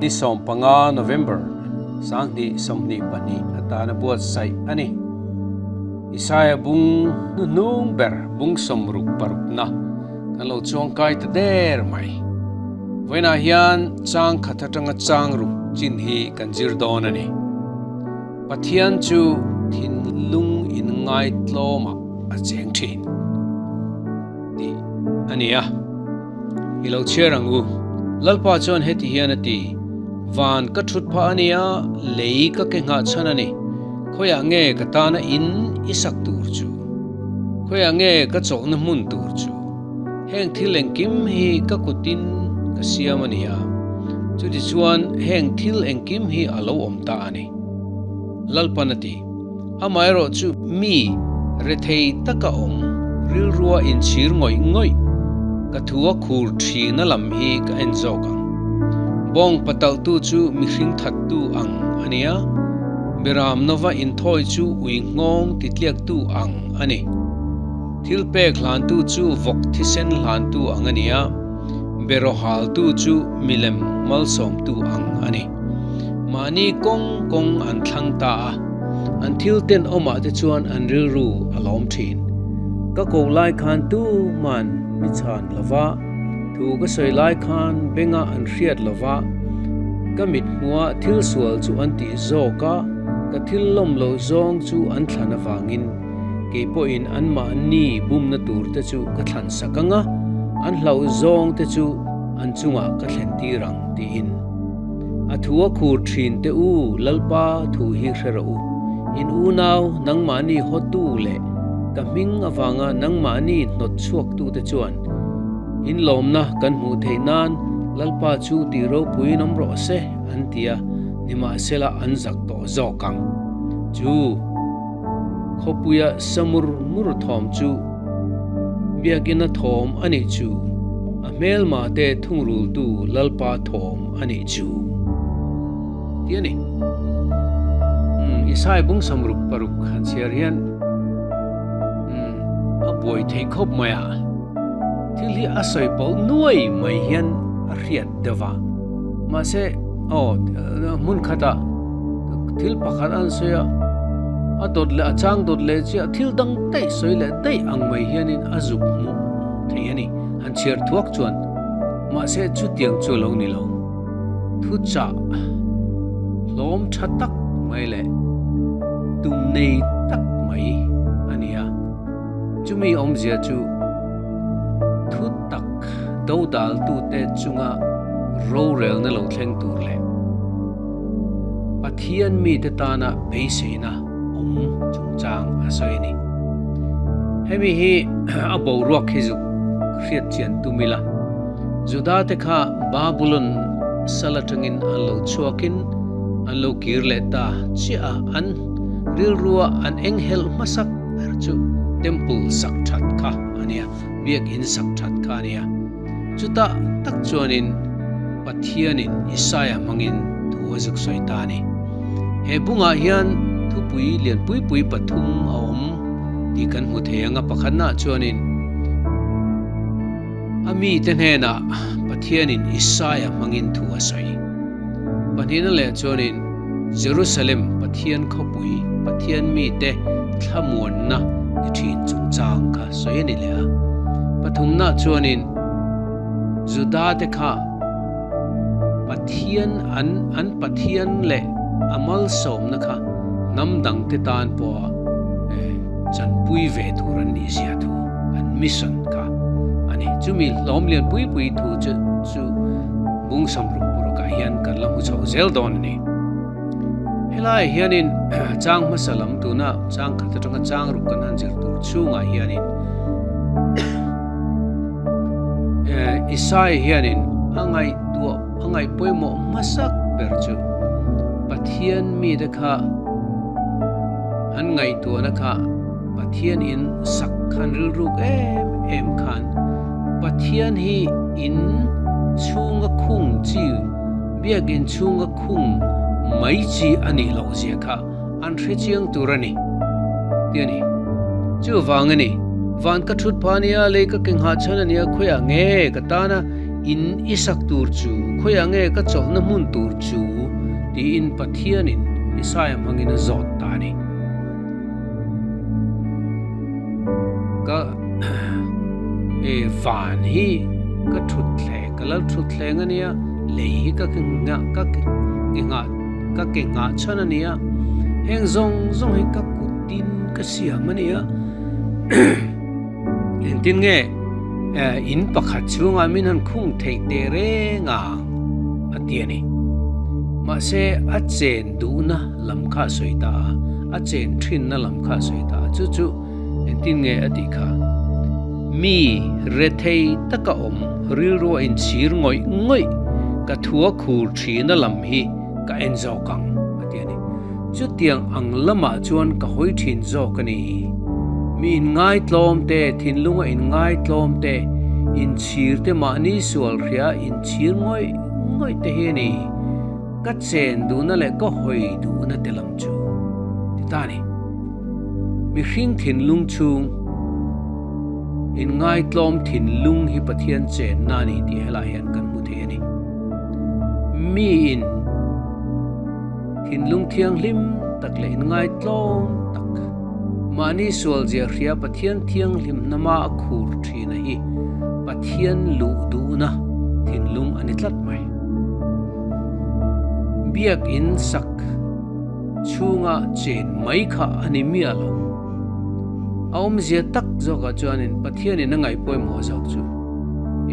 Ni 15 November 2022 atana buatsaih a ni. Isaia bung hnuhnung ber bung 66na kan lo chuangkai ta der mai. Vawiinah hian chang khat atanga chang ruk chin hi kan zir dawn a ni. Pathian chu thinlung inngaitlawmah a cheng thin tih a ni a. I lo chhiar ang u. Lalpa chuan heti hian a ti, Van ka thut phah a nia, lei ka ke nghah chhan a ni. Khawiah nge ka tana in i sak tur chu? Khawiah nge ka chawlhna hmun tur chu? Heng thil engkim hi ka kutin ka siam a nia. Chutichuan heng thil engkim hi a lo awm ta a ni. Lalpan a ti. Amaherawh chu mi rethei taka awm, rilrua inchhir ngawih ngawih, ka thu a khur thina lam hi ka en zawk ang. Bawng patalhtu chu mihring thattu ang a nia, Beram nova inthawi chu ui nghawng titliaktu ang a ni. Thil pek hlantu chu vawk thisen hlantu ang a ni a, beraw haltu chu milem malsawmtu ang a ni. Mahni kawng kawng an thlang ta a, an thil tenawmah te chuan an rilru a lawm thin. Ka ko lai khan tuman mi chhan lo va, thu ka sawi lai khan benga an hriat lo va, ka mit hmuha thil sual chu an tih zawk a, ka thil lawm lo zawng chu an thlan avangin. Kei pawhin anmahni bumna tur te chu ka thlan sak ang a, an hlauh zawng te chu an chungah ka thlen tir ang, tiin. A thu a khur thin te u, Lalpa thu hi hre rawh u. In unau nangmahni hawtu leh ka hming avanga nangmahni hnawt chhuaktu te chuan in lawmna kan hmuh theih nan Lalpa chu tih ropuiin awm rawh se, an ti a, nimahsela an zak tawh zawk ang. Chu. Khawpuia samur mur thawm chu biakina thawm a nih chu, a hmelma te thungrultu Lalpa thawm a nih chu. Tih a ni. Umm, Isai bung samruk paruk han chhiar hian umm a buai thei khawp mai a, thil hi a sawi pawlh nuai mai hian a hriat deuh a. Mahse, aw hmun khatah thil pakhat an sawi a, a dawt leh a chang dawt leh chiah thil dang daih sawi leh daih ang mai hianin a zuk hmuh thei a ni. Han chhiar thuak chuan mahse chutiang chu a lo ni lo. Thuchah hlawm tha tak mai leh tum nei tak mai a ni a. Chumi awmzia chu thu tak dodaltute chunga rorelna lo thleng tur leh Pathian mite tana beiseina awm chungchang a sawi a ni. Hemi hi a boruak hi zuk hriat chian tum ila, Judate kha Babulon sal atangin an lo chhuakin an lo kir leh ta chiah a, an rilrua an enghelh hmasak ber chu Temple sak that kha a nia, biakin sak that kha a nia. Chutah tak chuanin Pathianin Isaia hmangin thu a zuk sawi ta a ni. He bungah hian thupui lian pui pui pathum a awm tih kan hmu thei ang a, pakhatnaah chuanin a mite hnenah Pathianin Isaia hmangin thu a sawi. Pahnihna leh chuanin Jerusalem Pathian khawpui, Pathian mite thlamuanna ni thin chungchang kha sawi a ni leh a. Pathumna chuanin Judate kha Pathian an an Pathian leh a malsawmna kha hnam dangte tan pawha chanpui ve tur an nih zia thu an mission kha a ni. Chumi hlawm lian pui pui thu chu chu bung samruk purukah hian kan la hmu chho zel dawn a ni. Helaiah hianin chang hmasa lam tuna chang khat atanga chang ruk kan han zir tur chhungah hianin Isai hianin a ngaihtuah a ngaih pawimawh hmasak ber chu Pathian mite kha an ngaihtuahna kha Pathian in sak khan rilruk em em khan Pathian hi in chhunga khung chi Biakin chhunga khung mai chi a nih loh zia kha an hre chiang tur a ni, ti a ni. Chuvang a ni, van ka thut pha nia, lei ka ke nghah chhan a nia, khawiah nge ka tana In i sak tur chu khawiah nge ka chawlhna hmun tur chu? tiin Pathianin Isaia hmangin a zawt ta a ni. Ka e van hi ka thut thleng ka lal thut thleng a nia, lei hi ka ke nghah ka ke nghah ka ke nghah chhan a nia, heng zawng zawng hi ka kutin ka siam a nia. Engtin nge in pakhat chhungah min han khung theih teh reng a? a ti a ni. Mahse, a chen duhna lam kha a sawi ta a, a chen thinna lam kha a sawi ta a. Chu chu engtin nge a tih kha? Mi rethei taka awm rilrua inchhir ngawih ngawih ka thua khur thina lam hi ka en zawk ang, a ti a ni. Chutiang ang lamah chuan ka hawi thin zawk a ni. Mi inngaitlawm te, thinlunga inngaitlawm te, inchhir te mahni sual hria inchhir ngawih ngawih te hi a ni. Ka chen duhna leh ka hawi duhna te lam chu ti ta a ni. Mihring thinlung chhung inngaitlawm thinlung hi Pathian chenna a ni tih helai hian kan hmu thei a ni. Miin. Thinlung thianghlim tak leh inngaitlawm tak, mahni sualzia hria Pathian thianghlim hnama a khur thina hi Pathian luh duhna thinlung a ni tlat mai. Biakinn sak chhunga chen mai kha a ni miah lo. A awmzia tak zawkah chuanin Pathianin a ngaih pawimawh zawk chu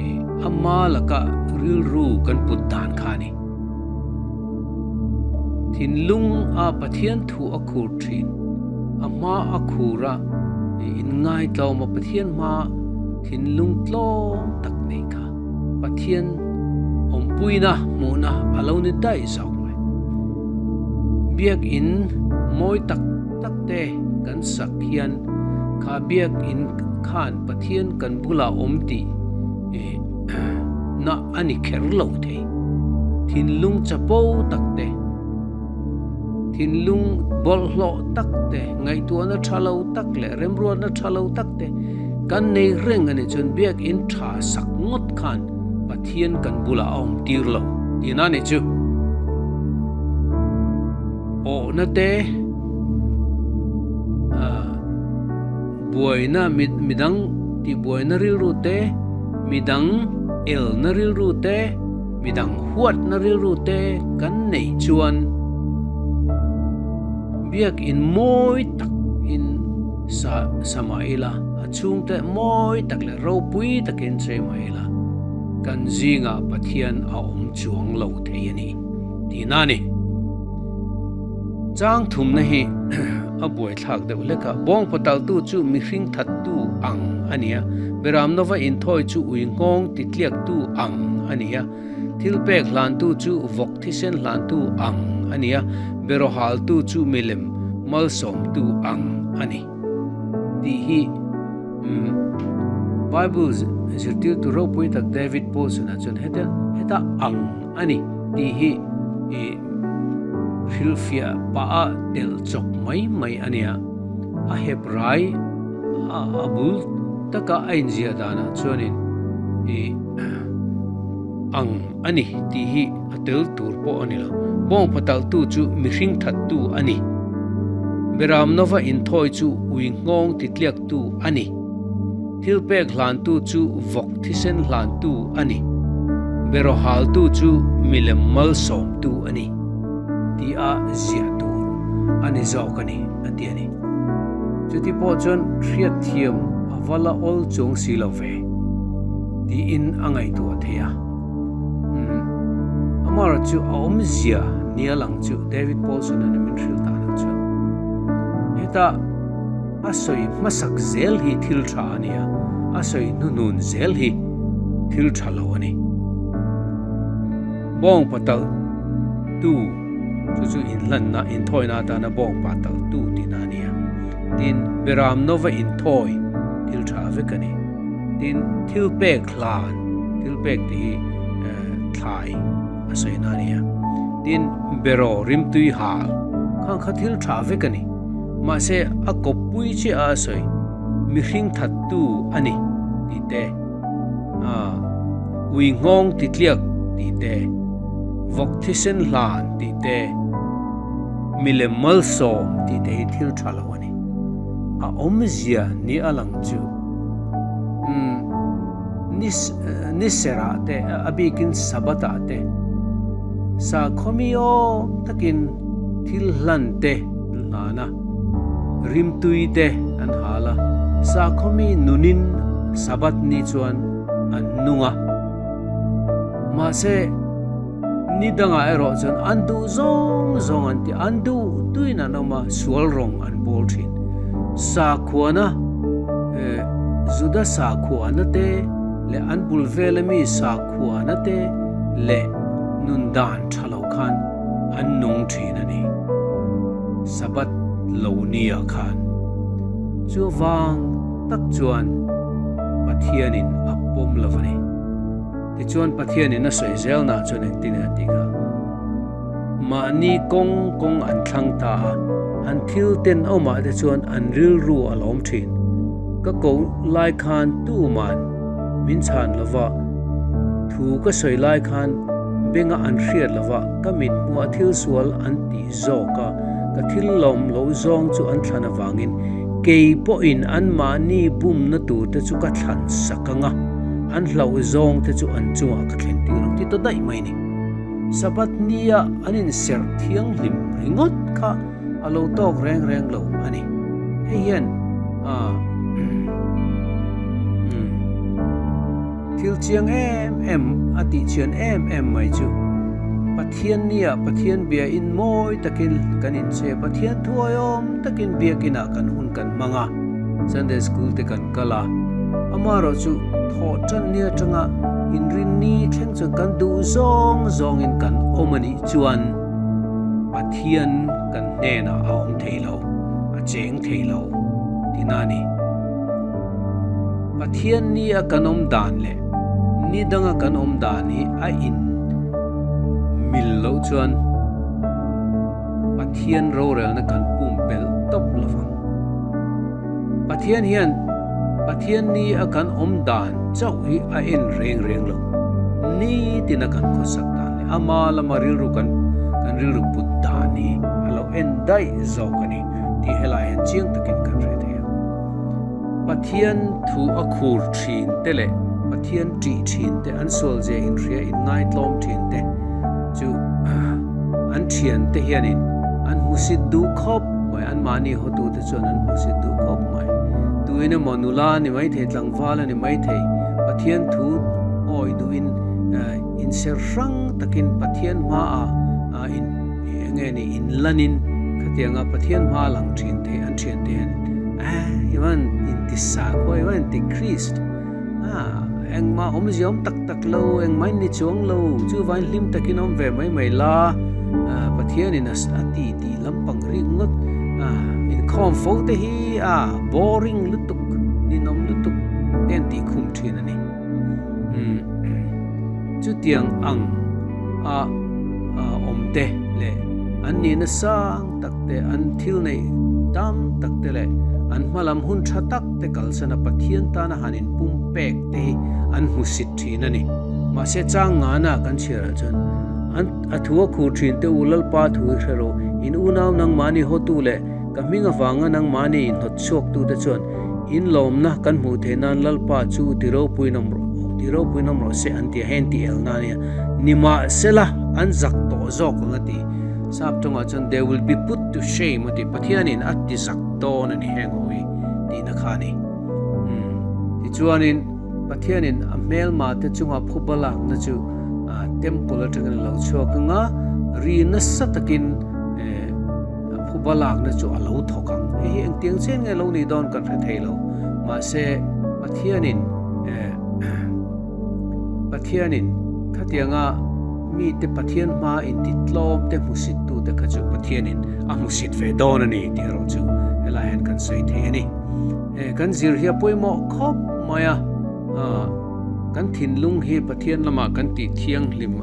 i ama laka rilru kan put dan kha a ni. Thinlung a Pathian thu a khur thin. A hma a khur a, inngaitawm a Pathian hma thinlung tlawm tak nei kha Pathian awmpuina hmuhna a lo ni daih zawk mai. Biakinn mawi tak tak te kan sak hian kha biakinn khan Pathian kan bulah awm tih na a ni kher lo thei. Thinlung chapo tak te, thinlung bawlhhlawh tak te, ngaihtuahna tha lo tak leh remruatna tha lo tak te kan nei reng a nih chuan biakinn tha sak ngawt khan Pathian kan bulah a awm tir lo tihna a nih chu. Awhna te, buaina midang tihbuaina rilru te, Midang elna rilru te, midang huatna rilru te kan neih chuan biakin mawi tak in sa sa mah ila, a chhungte mawi tak leh ropui takin chei mah ila, kan zingah Pathian a awm chuang lo thei a ni tihna a ni. Chang thumna hi a buaithlak deuh hlek a, bawngpaw taltu chu mihring thattu ang a ni a, beram nova inthawi chu ui nghawng titliaktu ang a ni a, thil pek hlantu chu vawk thisen hlantu ang a ni a, beraw haltu chu milem malsawmtu ang a ni tih hi Bible zirtirtu ropui tak David Paulson-a chuan heta ang a ni tih hi i hrilhfiah pah a telh chawk mai mai a nia. A hep rai a bul taka a inziah danah chuanin i ang a ni tih hi a tel tur pawh a ni lo. Bawngpa talhtu chu mihring thattu a ni. Beram nova inthawi chu ui nghawng titliaktu a ni. Thil pek hlantu chu vawk thisen hlantu a ni. Beraw haltu chu milem malsawmtu a ni tih a ziah tur a ni zawk a ni, a ti a ni. Chuti pawh chuan hriatthiam a va la awl chuang si lo ve tiin a ngaihtuah thei a. Umm, amaherawh chu a awmzia nia lang chu David Paulson-a nen min hrilh dan ang chuan hetah, A sawi hmasak zel hi thil tha a ni a, a sawi hnuhnun zel hi thil tha lo a ni. Bawngpa talh tu chu chu inhlanna, inthawina atana bawngpa talh tu tihna a ni a. Tin, beram nova inthawi thil tha vek a ni. Tin, thil pek hlan, thil pek tih hi thlai a sawina a ni a. Tin, beraw rimtui hal khang kha thil tha vek a ni. Mahse, a kawppui chiah a sawi, mihring thattu a ni tih te, a Ui nghawng ti tliak tih te, vawk thisen hlan tih te, milem malsawm tih te hi thil tha lo a ni. A awmzia ni a lang chu umm ni ni serah te a bikin Sabbath ah te sakhawmi awm takin thil hlan te an hlan a, rimtui te an hal a, sakhawmi nunin Sabbath ni chuan an nung a. Mahse, ni dangah erawh chuan an duh zawng zawng an ti, an duh tuin an awm a, sual rawng an bawl thin. Sakhuana, eh, Juda sakhuana te leh an bul vela mi sakhuana te leh nun dan tha lo khan an nung thin a ni. Sabbath lo nia khan. Chuvang tak chuan Pathianin a pawm lo a ni. Tichuan Pathianin a sawi zelna chuan engtin a ti kha? Mahni kawng kawng an thlang ta a, an thil tenawmah te chuan an rilru a lawm thin. Ka ko lai khan tuman min chhan lova, thu ka sawi lai khan benga an hriat lova, ka mit hmuah thil sual an tih zawk a, ka thil lawm loh zawng chu an thlan avangin Kei pawhin anmahni bumna turte chu ka thlan sak ang a, an hlauh zawngte chu an chungah ka thlen tir ang ti ta daih mai ni. Sabbath nia an inserh thianghlim ringawt kha a lo tawk reng reng lo a ni. Hei hian thil chiang em em a tih chian em em mai chu Pathian nia Pathian bia in mawi takin kan inche Pathian thuaiawm takin biakinah kan hun kan hmang a, Sunday school te kan kal a, amaherawh chu thawh tan ni atanga inrin ni thleng chuan kan duh zawng zawngin kan awm a nih chuan Pathian kan hnenah a awm thei lo, a cheng thei lo tina a ni. Pathian ni a kan awm dan leh ni danga kan awm dan hi a in mil loh chuan Pathian rorelna kan pumpelh tawp lo vang. Pathian hian Pathian ni a kan awm dan chauh hi a en reng reng lo. Nitin a kan khawsak dan leh ama lama rilru kan kan rilru put dan hi a lo en daih zawk a ni tih helai hian chiang takin kan hre thei a. Pathian thu a khur thin te leh Pathian ṭih thin te, an sualzia inhria inngaitlawm thin te chu an thian te hianin an hmusit duh khawp mai, anmahni hawtute chuan an hmusit duh khawp mai. Tuin emaw nula a ni maithei, tlangval a ni maithei, Pathian thu awi duhin inser hrang takin Pathian hmaah in enge ni inlanin khatianga Pathian hma lang thin te an thian te hian eh ivan inti sakhua ivan inti Christ ah engmah awmzia awm tak tak lo engmah in ni chuang lo chuvain hlim takin awm ve mai mai la ah Pathianin a ti tih lampang ringawt ah inkhawm fo te hi ah boring lutuk ninawm lutuk te an tih khum thin a ni umm chutiang ang a awm te leh an nihna sang tak te, an thil neih tam tak te leh an hmalam hun tha tak te kalsana Pathian tana han inpum pek te hi an hmusit thin a ni. Mahse chang ngana kan chhiarah chuan an a thu a khur thin te u Lalpa thu hi hre rawh, in unau nangmahni hawtu leh ka hming avanga nangmahni inhnawt chhuaktu te chuan in lawmna kan hmuh theih nan Lalpa chu ti ropui nawm rawh ti ropui nawm rawh se an ti a, hei an tih elna a nia. Nimahsela an zak tawh zawk ang a ti. Sap tawngah chuan they will be put to shame a ti. Pathianin a ti zak dawn a ni heng ho hi tihna kha a ni. Umm tichuanin Pathianin a hmelma te chunga phuba lakna chu temple atangin a lo chhuak ang a, ri nasa takin eh phuba lakna chu a lo thawk ang. Hei hi engtiang chen nge lo nih dawn kan hre thei lo. Mahse Pathianin eh Pathianin khatianga mite Pathian hma inti tlawm te hmusit tute kha chu Pathianin a hmusit ve dawn a ni tih erawh chu helai hian kan sawi thei a ni. Eh kan zir hi a pawimawh khawp mai a, ah kan thinlung hi Pathian lamah kan tih thianghlim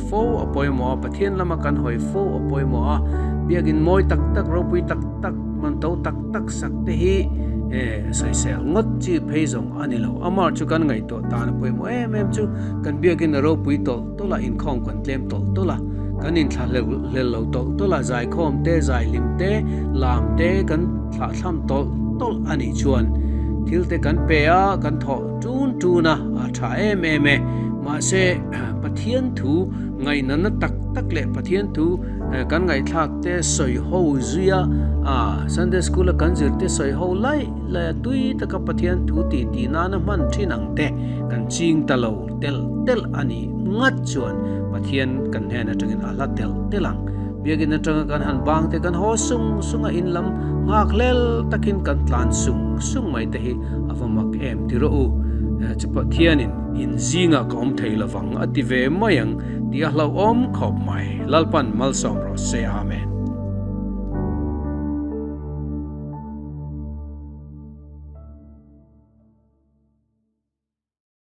fo a pawimawh a, Pathian lama kan hawi fo a pawimawh a, biakin mawi tak tak, ropui tak tak, man to tak tak sak te hi Sawisel ngawt chi phei zawng a ni lo. Amah chu kan ngaihtuah tan a pawimawh em em chu kan biakin a ropui tawlh tawlh a, inkhawm kan tlem tawlh tawlh a, kan inthla hlel lo tawlh tawlh a, zaikhawm te, zailim te, lam te kan thlahthlam tawlh tawlh a nih chuan thil te kan pe a, kan thawh tun tun a, a tha em em e. Mahse, Pathian thu ngaihnana tak tak leh Pathian thu Kan ngaihthlak te sawi ho zui a, Sunday School a kan zir te sawi ho lai lai a tui taka Pathian thu tih tih nana hman thin ang te kan ching ta lo telh telh a nih ngat chuan Pathian kan hnen atangin a hla telh telh ang. Biakin atanga kan han bang te kan haw sung sung a in lam nghak hlel takin kan tlan sung sung mai te hi a va mak em ti rawh u. Chu Pathianin in zingah ka awm thei lovang a ti ve mai ang. Tih a hlauhawm khawp mai. Lalpan malsawm rawh se. Amen.